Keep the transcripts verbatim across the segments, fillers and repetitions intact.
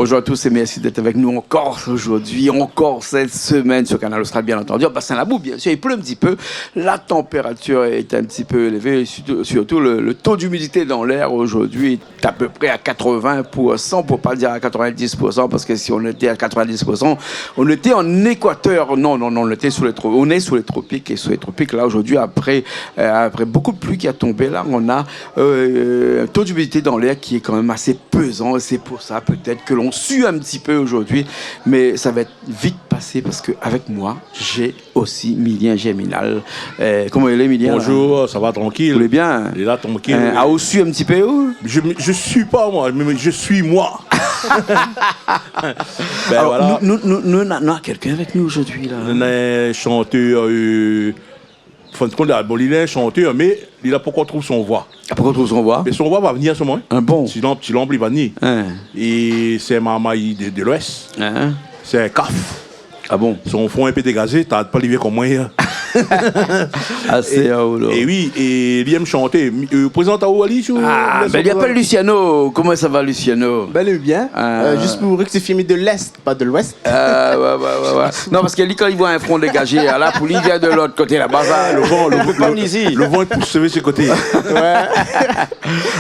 Bonjour à tous et merci d'être avec nous encore aujourd'hui, encore cette semaine sur Kanal Austral, bien entendu. On passe un labou, bien sûr, il pleut un petit peu, la température est un petit peu élevée, et surtout, surtout le, le taux d'humidité dans l'air aujourd'hui est à peu près à quatre-vingts pour cent, pour pas dire à quatre-vingt-dix pour cent, parce que si on était à quatre-vingt-dix pour cent, on était en Équateur. Non, non, non, on était sous les tro-, on est sous les tropiques, et sous les tropiques, là, aujourd'hui, après, euh, après beaucoup de pluie qui a tombé, là, on a, euh, un taux d'humidité dans l'air qui est quand même assez pesant, et c'est pour ça peut-être que l'on sue un petit peu aujourd'hui, mais ça va être vite passé parce que avec moi, j'ai aussi Milien Germinal. Euh, comment il est, Milien, là ? Bonjour, ça va, tranquille ? Vous allez bien ? Il est là, tranquille. Euh, ah, ou sui un petit peu, ou ? Je, je suis pas moi, mais je suis moi. Ben alors, voilà. Nous, nous, nous, nous, on a, on a quelqu'un avec nous aujourd'hui, là. On a un chanteur, euh, Fin de kont, la, bon, li lé in shantèr, mé li la pankor trouv son voi. La pankor trouv son voi ? Mé son voi va vnir solman, in. Ah bon ? Ti lanp, ti lanp, li va vnir. In. É sé in marmay de, de Lwès. In ? Sé in kaf. Ah bon ? Son fron in pé dégazé, ta pa li vien konm moin, in. Asé, é, a, ou la. É wi, é li èm shanté. Mi, euh, prézant aou ali, si ou... Ah, lès ben, li apèl Luciano. Koman sa va, Luciano ? Bèl é bien. Ah. Euh, zis pou rektifié, mi de l'Est, pa de l'Ouest. Ah, ouais, ouais, ouais, ouais. Non, parske li, kan li voi in fron dégazé, ala, pou li, li vien de lot koté laba, sa. Le van, le, le, le van i pous sé koté. Ouais.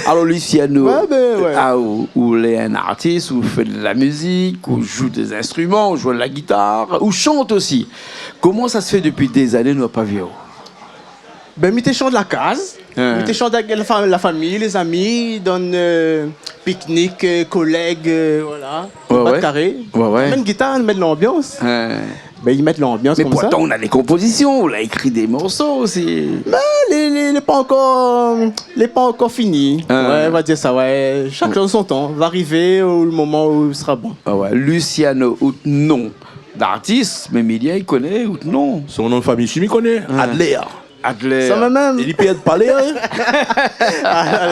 Alor, Luciano, ouais, ben, ouais, ah, ou, ou lé in artis, ou fé de la mizik, ou zoué dé zinstriman, ou zoué la gitar, ou shant osi. Koman sa sé fé dopi dé zané nou la pa vi aou ? Ben, mi té shant la kaz. Hein. Mi té shant avèk la fa-, la fami, lé zami, dann, euh, piknik, euh, kolèg, euh, voilà. Ouais, ouais. Bat karé. Ouais, ouais. Mèt gitar, mèt lanbians. Hein. Ben, i mèt lanbians konmsa. Mé pourtan, ou na dé konpozision, ou la ékri dé morso osi. Ben, lé, lé, lé pankor, lé pankor fini. Hein. Ouais, on va dire ça, ouais. Shak shoz son tan. Va arivé o le moman ousa sra bon. Ah ouais. Luciano, out non d'artis, mé Milien i koné out non. Son non de fami, si mi koné, hein. Adler. Adler. Sa mèm. É li pèrd pa lèr, in.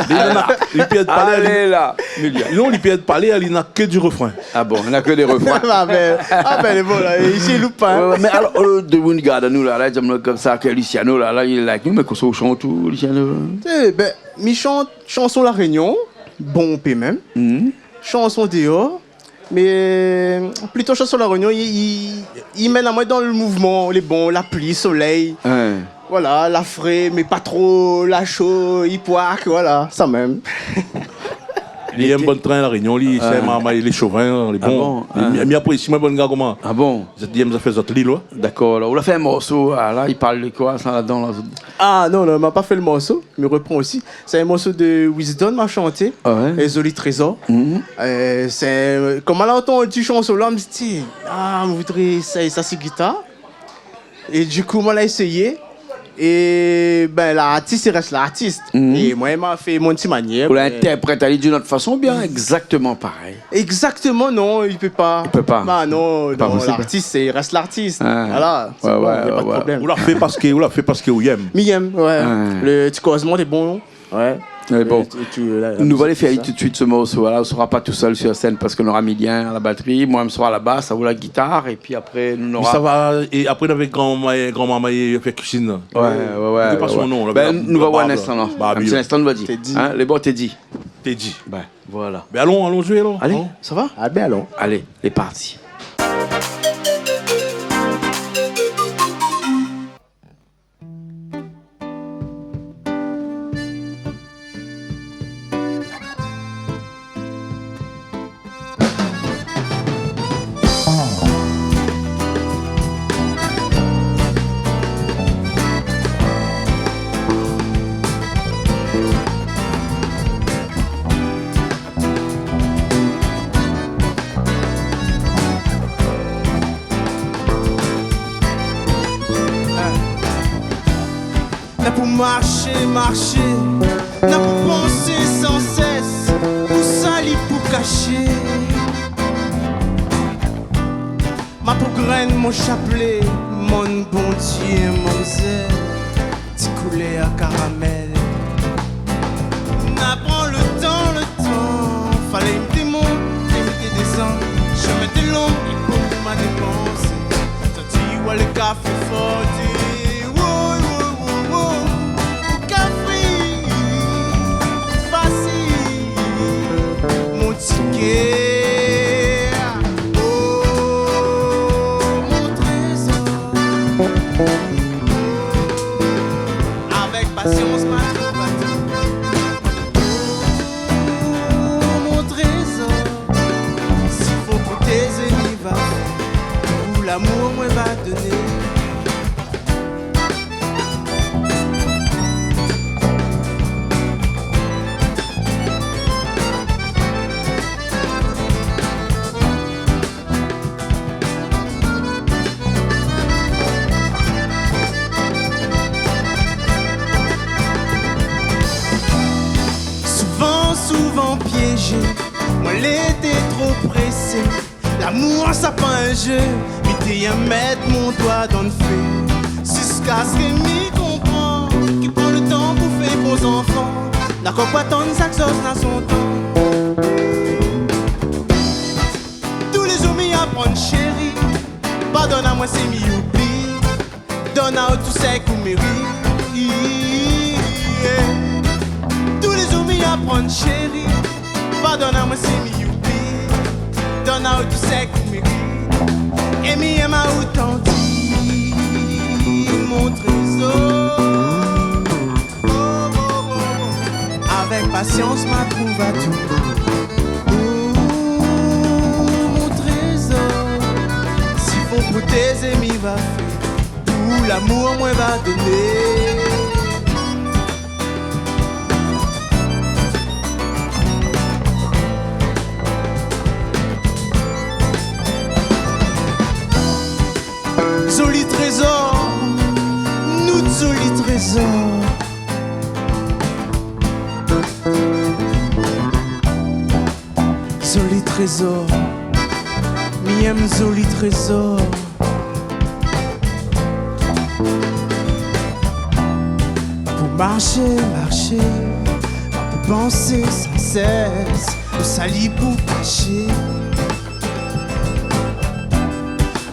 Li na, li pèrd pa lèr, li... Alé la, Milien. Non, li pèrd pa lèr, li na ke du refrin. Ah bon, li na ke dé refrin. Ah ben, ah ben, lé bon la, isi, i loup pa, in. Ouais, ouais, mé alor, euh, demoun i gard anou la, la, i di amoin konmsa ke Luciano la, la, li lé la èk nou, mé kosa ou shant ou, Luciano ? Eh ben, mi shant shanson La Rényon, bonpé mèm. Mhm. Shanson déor, mé plito shanson La Rényon, i, i, i mèn amoin dann le mouvman, lé bon, la pli, solèy. Ouais. Voilà, la fré, mé pa tro la sho, i poik, voilà, sa mèm. Li èm bann trin La Rényon, li, sé in marmay, lé shovin, lé bon. Ah bon ? Li, ah, mi, mi aprési, moin, bann gars koman. Ah bon ? Zot i èm zafèr zot lil, ouais. Dakor, alor, ou la fé in morso, ah, la, i parl de koi, sa, ladan, la ? Ah non, non, ma pa fé le morso. Mi repran osi. Sé in morso de Wisdom ma shanté, ah ouais, é Zoli Trézor. Mhm. Euh, sé, koman la antann shanson la, mi di, ah, mi voudré éséy sa si gitar. É du kou, moin la éséyé. É ben, l'artis i rès l'artis. Mhm. É moin, ma fé mon ti manièr. Ou la intèrprèt ali d'une autre façon, bien exactement pareil. Exactement, non, i pé pa. I pé pa. Bah non, non, l'artis, sé, i rès l'artis. Ah. Voilà, sé bon, ouais, na pa de problèm. Ou la fé parske, ou la fé parske ou i èm. Mi èm, ouais. Le ti kozman lé bon. Ouais. Mé bon, nou va alé fé ali tout de suit se morso la. Ou sra pa tou sèl sur sèn parske nou nora Milien a la batri, moin mi sra a la bas, aou la gitar, épi apré nou nora... Mé sa va, é apré nou avèk gran-, gran-marmay i fé kuizine. Ouais, ouais, ouais. Nou pa son non la. Ben, nou va voir in instan la. In ti instan, nou va di. Teddy. In, lé bon, Teddy. Teddy. Ben, voilà. Ben, alon, alon zoué alor. Alé, sa va ? Ah ben, alon. Alé, lé parti. Na pou marshé, marshé, na pou pansé san sès, ousa li pou kashé. Ma pou grenn mon shaplé, mon Bondié, manmzèl, ti koulèr karamèl. Na pran le tan, le tan, falé mi té mont, mi té désann, shomin té long, é bonpé ma dépansé. Tanti, wa le kafé fort, woy, woy, woy, woy, pou kafé fasil, mon tiké. doné. Souvan, souvan piézé, moin lété tro présé. Lamour sa pa in zé, mi té yèm mèt mon doi dan fé. Ziskaske mi konpran ki pran lo tan pou fé bon zanfan. Na koi pa tann sak zot na son tan. Tou lé zour mi aprann, shéri, padonn amoin si mi oubli. Donn aou tou sak ou mérit. Tou lé zour mi aprann, shéri, padonn amoin si mi oubli. Donn aou tou sak ou mérit. É mi yèm aou tanti, mon trézor. Oh, oh, oh, oh. Avèk pasians ma trouv atou. Oh, mon trézor. Si fo protézé mi va fé, pou lamour moin va doné. Zoli trézor, nout zoli trézor. Zoli trézor, mi yèm zoli trézor. Pou marshé, marshé, ma pou pansé san sès ousa li pou kashé.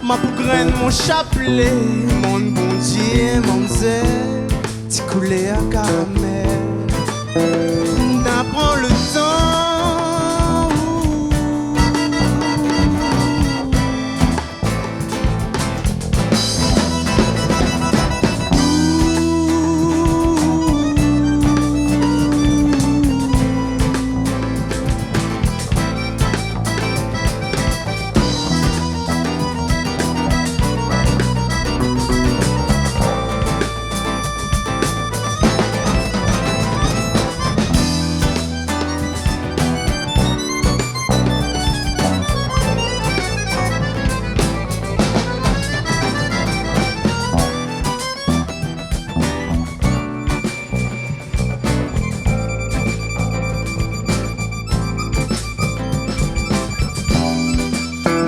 Ma pou grenn mon shaplé, mon bondié, manmzèl, ti koulèr karamèl. Na pran lo tan.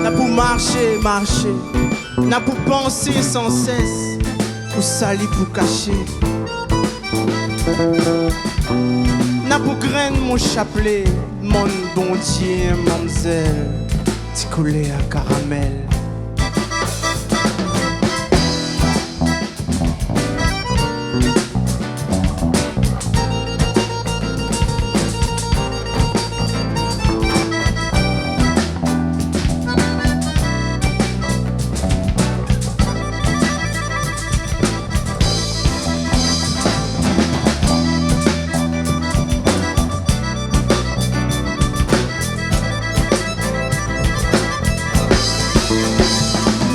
Na pou marshé, marshé, na pou pansé san sès ousa li pou kashé. Na pou grenn mon shaplé, mon bondié, manmzèl, ti koulèr karamèl.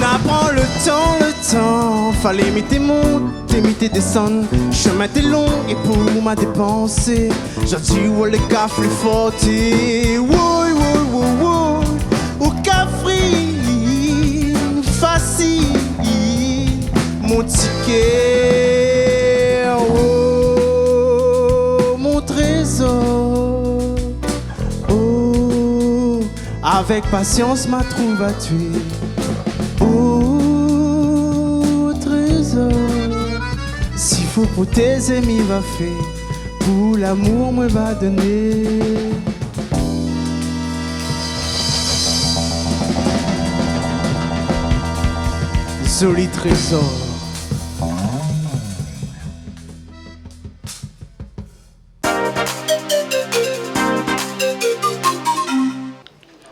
Na pran lo tan, lo tan, falé mi té mont, té mi té désann. Shomin té long é pou ma dépansé, zordi ou lé kaf lé forté. Woy, woy, woy, woy. Ou kaf ri fasil, mon ti kèr, oh, mon trézor. Oh, avèk pasians ma trouv atou. Oh, trézor, si fo protézé mi va fé, pou lamour moin va doné. Zoli trézor.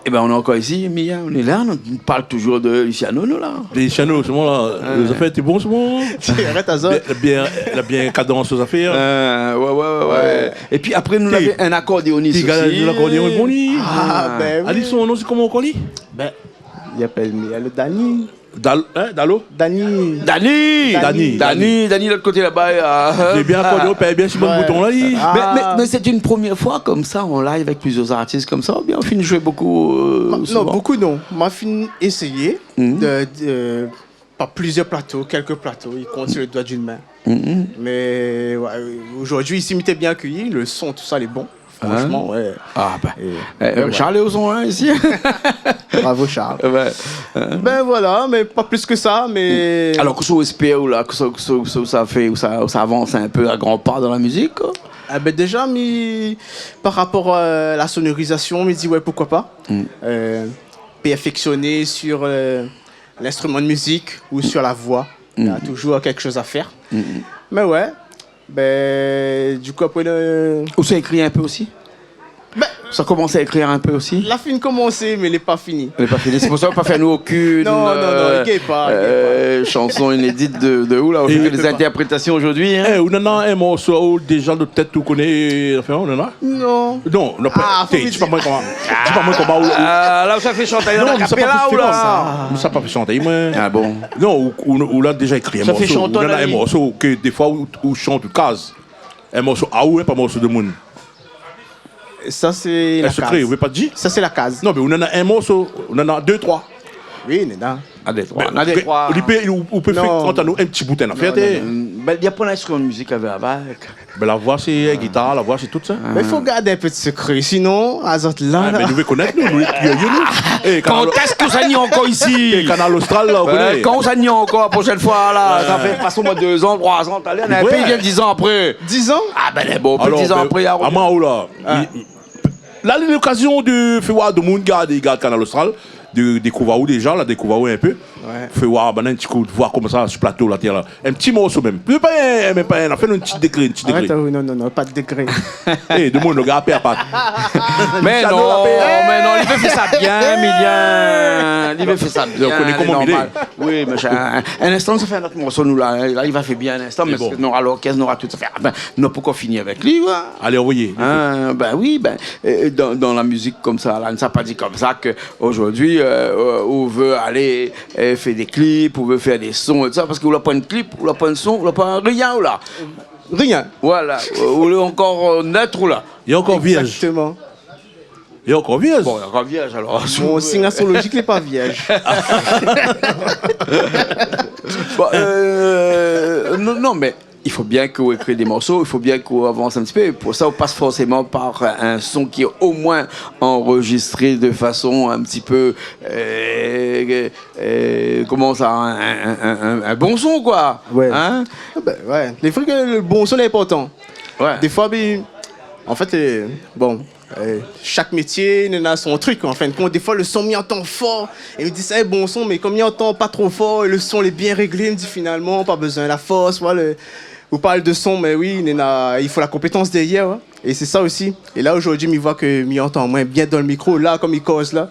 Ében, nou lé ankor isi, Mia, nou lé la, nou parl toujour de Luciano, nou, la. Luciano, sé bon, la. Ouais. Lé zafèr té bon, sé bon. Arèt azot. Lé, lé bien, lé bien kadans lé zafèr. Euh, ouais, ouais, ouais, ouais. Ouais. Épi apré, nou lavé in akordéonis osi. Ti gars, lakordéon, lé bon, li. Ah, ben oui. Ali, son non, sé koman ankor, li ? Ben, i apèl Mia lo Dani. Dal-, hein, Dalo ? Dani. Dani. Dani. Dani, Dani, lot koté laba, euh. Sé bien, ankor, ou pèy bien si bann bouton la, li. Ah. Mais, mais, mais c'est une première fois comme ça en live avec plusieurs artistes comme ça, ou bien ou la fine joué beaucoup, euh, souvent ? Non, beaucoup non. Moin la fine éséyé de, de, par plusieurs plateaux, quelques plateaux, i kont sur les doigts d'une main. Mais, ouais, aujourd'hui, isi, mi té bien akéyi, le son, tout ça, lé bon. Franchement, ouais. Ah, ben, euh, Charles lé o son, hein, isi. Bravo, Charles. Ouais. Ben voilà, mais pas plus que ça, mais... Alors, kosa ou espèr, ou la, kosa, kosa, kosa ou sa fé, ou sa, ou sa avans in pé a gran pa dan la mizik, koi ? Ah ben, déjà, mi, par rapport à la sonorisation, mi di, ouais, pourquoi pas. Euh, perfectionner sur, euh, l'instrument de musique ou sur la voix. Il y a toujours quelque chose à faire. Mais ouais, ben, du coup, après le... Ou sa ékri in pé osi ? Ben, ou sa komans a ékri in pé osi ? La fine komansé, mais lé pa fini. Lé pa fini. Sé pou sa ou la pa fé anou okin, non, non, non, euh, inkièt pa, inkièt pa, euh, chanson inédit de, de ou la, ou fé ke dé interprétasion zordi, hein. Eh, ou néna in morso ou déza dan out tèt ou koné, anfin, ou néna ? Non. Non, non, pa, ah, té, di pa moin koman. Di pa moin koman ou, ou... Ah, la ou sa fé shant, non, a capella ou la ? Sa pa fé shant, moin. Ah bon ? Non, ou, ou, ou la déza ékri in morso. Sa fé shant, ou néna in morso ke défoi ou, ou shant, ou kaz. In morso a ou, hein, pa morso de moun. Sa sé la kaz. In sekré, ou vé pa di ? Sa sé la kaz. Non, mé ou néna in morso, ou néna dé, troi. Oui, néna. Ah, dé, troi. Néna dé, troi. Ou pé, ou, ou pé fé kont anou in ti bout, in afèr, non, non. Ben, néna pwin instriman de mizik avèk, avèk. Ben, la voi sé, euh, gitar, la voi sé tout sa. Mé fo gard in pé de sekré, sinon, azot la, ah, la. Mé nou vé konèt, nou, nou, nou, nou. Eh, Kanal... Kan èske sa ni ankor isi ? Eh, Kanal Austral, la, ou koné. Kan sa ni ankor la proshèn foi, la ? Sa fé pasé omoin dé zan, troi zan, alé, néna in pé i vien diz an apré. Diz an ? Ah ben, bon, alor, diz an apré, ben, amoin, ou la, i, i, la, lokazion de fé voir demoun gard, gard Kanal Austral, de dékouv aou déza, la dékouv aou in pé. Ouais. Fé voir, ben, in ti kou de voi konmsa, su plato, la, tèr la. In ti morso mèm. Mèm pa in, mèm pa in, fé anou in ti dégré, in ti dégré. Arèt, ah oui, non, non, non, pa de dégré. Eh, demoun, lo gars, pèr pa. Mé non, mé non, li vé fé sa bien, Émilien. Li vé fé sa bien, lé normal. Ou koné koman li lé. Oui, mé in, in instan, sa fé in ot morso, nou, la. La, li va fé bien in instan, mé bon, parske nou nora lorkès, nou nora tout sa fé. Anfin, nou la pankor fini avèk li, ouais. Alé, anvoy. Hein, ben oui, ben, euh, dan, dan la mizik konmsa, la, sa pa di konmsa ke zordi, euh, euh, ou vé alé, euh, fé dé klip, ou vé fé dé son, é tousa, parske ou la pwin klip, ou la pwin son, ou la pwin rien, ou la. Rien. Voilà, euh, ou lé ankor, euh, nèt, ou la. Li lé ankor vièrz. Exactement. Li lé ankor vièrz. Bon, li lé ankor vièrz, alor. Mon sign astrologique lé pa vièrz. Bon, euh, non, non, mé i fo bien ke ou ékri dé morso, i fo bien ke ou avans in ti pé. Pou sa, ou pas forséman par in son ki lé omoin anrozistré de fason in ti pé, euh, euh, koman sa, in, in, in, in, in bon son, koi. Ouais. Hein ? Ah ben, ouais. Lé vré ke lo bon son lé inportan. Ouais. Défoi, ben, an fèt, euh, bon, euh, shak métié néna son trik, an fin de kont. Défoi, lo son, mi antan for, é mi di sa lé bon son, mé kom mi antan pa tro for, é lo son lé bien réglé, mi di, finalman, pa bezoin la fors, voilà. Ou parl de son, mé oui, néna, i fo la konpétans dèrièr, ouais. É sé sa osi. É la, zordi, mi voi ke mi antan amoin bien dan lo mikro, la, kom mi koz la.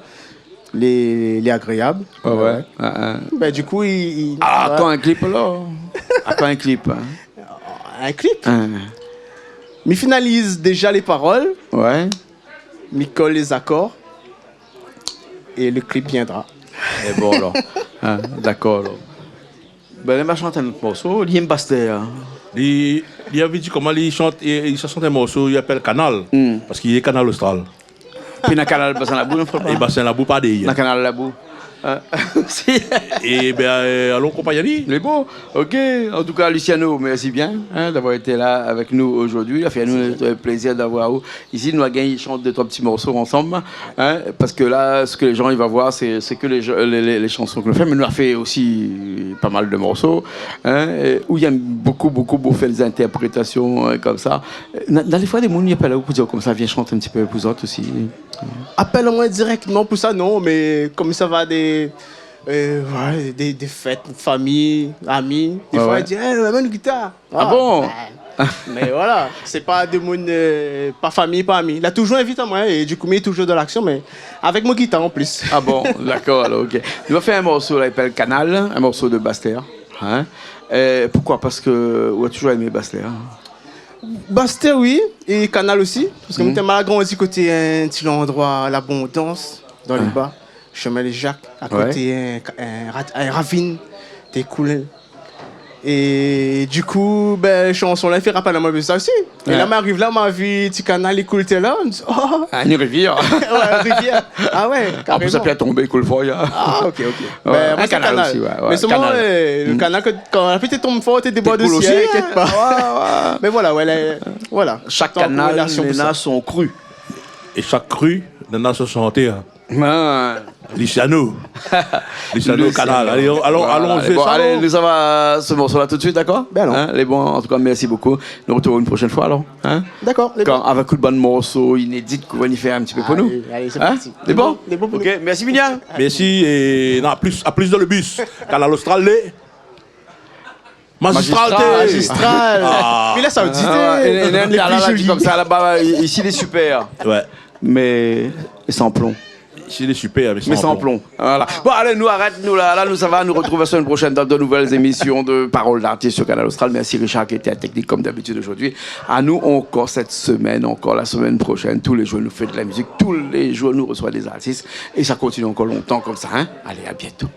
Lé, lé agréab. Ouais, ouais. Ben, du kou, i, i, ah, ouais. Atann in klip, alor. Atann in klip, hein. In klip ? Hein. Mi finaliz déza lé parol. Ouais. Mi kol lé zakor. É lo klip viendra. É bon, alor. Hein, dakor, alor. Ben, li va shant in ot morso, li yèm Bastèr, hein. Li, li la vi di koman li shant, é, é li sa shant in morso, li apèl Kanal, parske li lé Kanal Austral. Pi na Kanal Bassin Labou, non, frèr ? É Bassin Labou, pa déyèr. Na Kanal Labou. Hein ? Si. É ben, euh, alon konpagn ali. Lé bon. Ok. An tou ka, Luciano, mèrsi bien, hein, d'avoir été la avèk nou zordi. Sa fé anou, euh, plézir d'avoir aou isi, nou la gingn shant dé troi ti morso ansanm, hein, parske la, sak lé jan i va voir, sé, sé ke lé, lé, lé, lé shanson ke nou fé, mé nou la fé osi pa mal de morso, hein, é ou néna bonpé, bonpé, bonpé fé dé zintèrprétasion, euh, konmsa. Na, na défoi, dé moun i apèl aou pou dir konmsa, vien shant in ti pé pou zot osi. Apèl amoin dirèkteman pou sa, non, mé kom sa va dé, euh, voilà, dé, dé fèt, fami, ami, défoi, ouais, i di, « Eh, amenn gitar. » Ah bon ? Ben, mé voilà, sé pa dé moun, euh, pa fami, pa ami. La touzour invit amoin é du kou, mi lé touzour dan laksion, mé avèk mon gitar an plis. Ah bon, dakor, alor, ok. Nou va fé in morso la, i apèl Kanal, in morso de Bastèr, hein. Euh, poukoi ? Parske ou la touzour èm Bastèr, hein. Bastèr, oui, é Kanal osi, parske moin té mal grandi koté in ti landroi, Labondans, dan lé Ba. Shomin Léjac, a koté in, in rat-, in ravine té koul. É du kou, bin, shanson-la i fé rapèl amoin de sa osi. É la, ma ariv la, ma vi ti kanal i koul tèr la, mi di, oh. Ah, in rivièr. Ouais, in rivièr. Ah ouais, karéman. An plis, sa i fé tonbé, i koul for, ya. Ah, ok, ok. Ouais, bin, moin, sé kanal osi, ouais, ouais. Mé solman, kanal, euh, le kanal, kan la pli té tonm for, té débord osi, in, kèk par. Ouais, ouais. Mé voilà, ouais, la, voilà. Donk, relasion pou sa. Shak kanal néna son kri. É shak kri néna son shantèr. Ah. Luciano. Luciano Kanal. Alé, alon, alon, alon. Bon, alé, nou sava se morso-la tout de suit, dakor ? Bin alon. In, lé bon, an tou ka, mèrsi bokou. Nou artrouv in proshèn foi, alor. In ? Dakor, lé bon. Kan, avèk in bann morso inédi k'ou va ni fé in ti pé pou nou. Alé, alé, sé parti. Lé bon ? Lé bon pou nou. Ok, mèrsi, Minia. Mèrsi, é non, a plis, a plis dan le bis. Kanal Austral, lé Magistral. Magistral. Ah. Mé la, sa, ah, ouais, é, é, é, lé pli zoli. Konmsa, laba, i-, isi, lé super. Ouais. Mé, mé san plon. Isi, lé super, mé san plon. Mé san plon. Voilà. Bon, alé, nou arèt, nou, la, la, nou sava, nou artrouv la semèn proshèn dan de nouvèl émision de Parole d'artiste sur Kanal Austral. Mèrsi Richard ki lété a la teknik, konm dabitid, zordi. Anou ankor sèt semèn, ankor la semèn proshèn. Tou lé zour, nou fé de la mizik. Tou lé zour, nou resoi dé zartis. É sa i kontinié ankor lontan konmsa, in. Alé, a bientôt.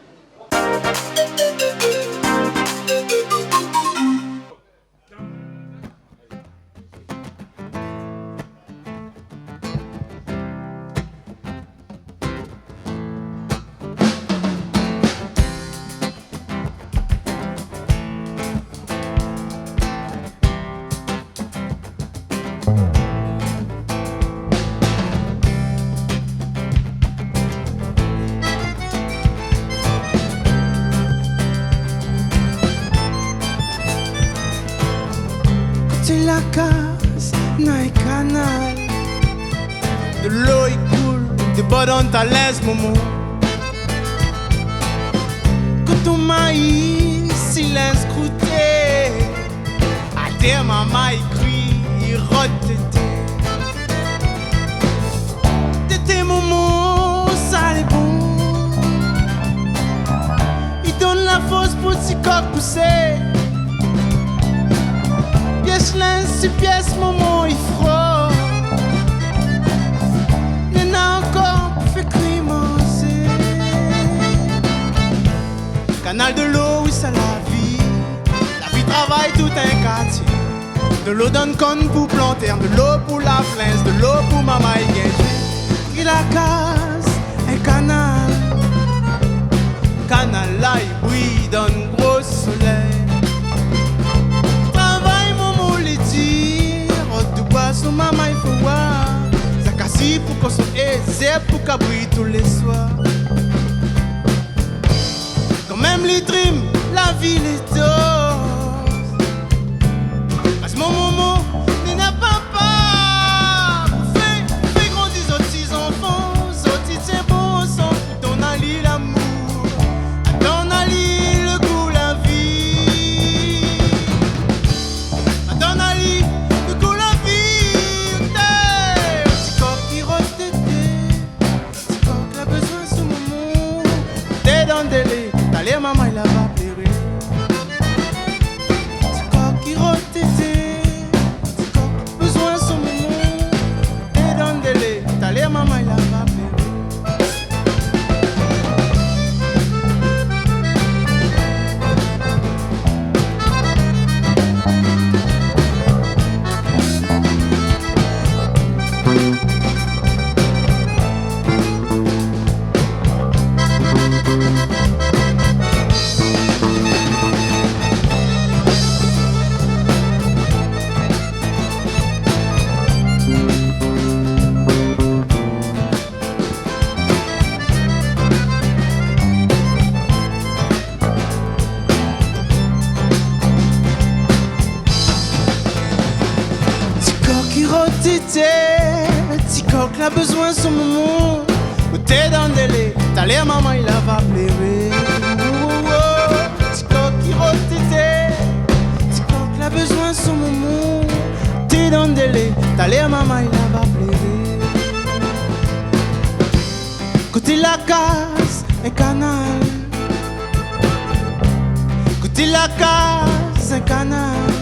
Koté la kaz, na in kanal. Dolo i koul, débord dan ta linz, momon. Koton mayi, silans krouté. Atèr, marmay i kri, i rod tété. Tété momon, sa lé bon. I donn la fors pou ti kok pousé. Piès linz si piès, momon i frod. Néna ankor pou fé kri manzé. Kanal dolo, wi, sa la vi. La vi travay tout in kartié. Dolo dann kann pou planté, dolo pou la plinz, dolo pou marmay gingn zoué. Ki la kaz, in kanal. Kanal la i bri dann gro solèy. Travay momon lé dir, rod dou boi son marmay fo oir. Zakasi pou koson é zèrb pou kabri tou lé soir. Kanmèm li trim, la vi lé doz. Pas mon momon, néna papa. Pou fé, fé grandi zot ti zanfan, zot i tien bon ansanm. Pou donn ali lamour, donn ali le gou la vi. Donn ali le gou la vi. Té, ti kok i rod tété. Ti kok la bezoin son momon, té dann délé, talèr marmay la va pléré. Ti kok i rod tété, ti kok bezoin son momon, té dann délé, talèr marmay la va pléré. Ti kok i rod tété, ti kok la bezoin son momon. Ou té dann délé, talèr marmay la va pléré. Oh, oh, oh. Ti kok i rod tété, ti kok la bezoin son momon. Té dann délé, talèr marmay la va pléré. Koté la kaz, in kanal. Koté la kaz, in kanal.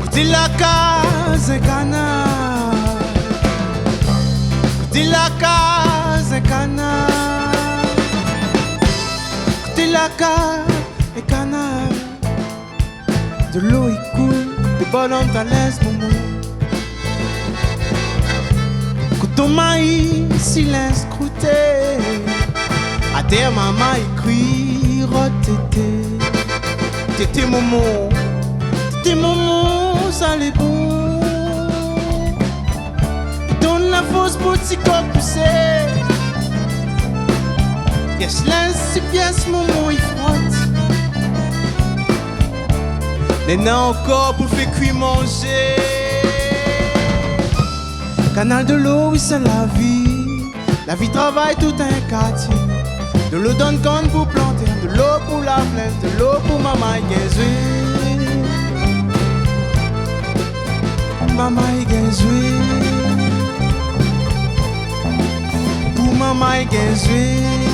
Koté la kaz, in kanal. Koté la kaz, kanal. Koté la kaz é kanal, dolo i koul, débord dann ta linz, momon. Koté mayi, si linz krouté, atèr mama i kri, rod tété. Tété momon, tété momon, sa lé bon. Donn la fors pou ti kor pousé. Piès linz si piès, momon i frot. Néna ankor pou fé kui manzé. Kanal dolo, wi, sé la vi. La vi travay tout in kartié. Dolo dann kann pou planté, dolo pou lav linz, dolo pou mama i gingn zoué. Mama i gingn zoué. Pou mama i gingn zoué.